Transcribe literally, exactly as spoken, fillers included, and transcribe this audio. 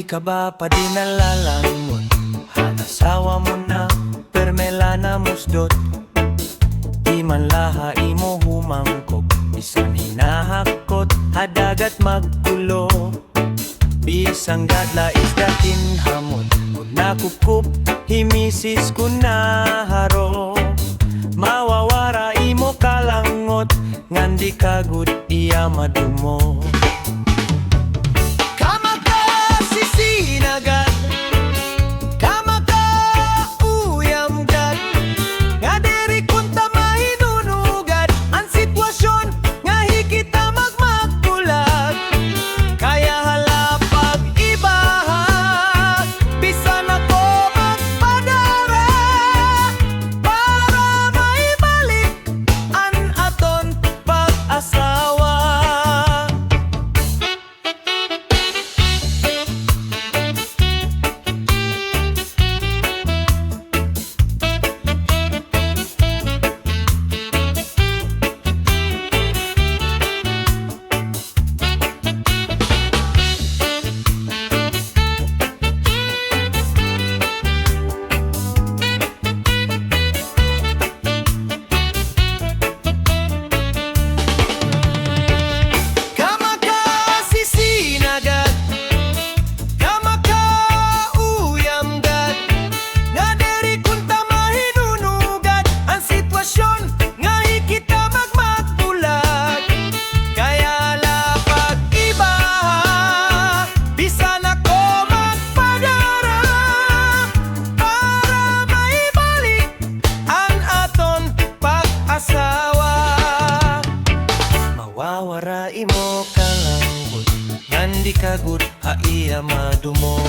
Kaba pa di nalalangot ha asawa mo na, pirme la namusdot. Di man la ha imo humangkop, bisan hinahakot ha dagat magkulo. Bisan gad la isda kinhamot, kun nakupkop hi misis kun naharop. Mawawara imo kalangot, ngan di ka gud iya madumot. Kamakasisina gad, kamakauyam gad, nga diri kunta mahinunugad an sitwasyon nga hi kita magmagbulag. Kaya hala pag-ibaha, bisan ako magpadara, para maibalik an aton pag-asawa. Kamakasisina gad, kamakauyam gad, nga diri kunta mahinunugad an sitwasyon nga hi kita magmagbulag. Kaya la pag-ibaha, bisan ako magpadara, para maibalik an aton pag-asawa. Mawawara imo kalangot, ngan di ka gud ha iya madumot.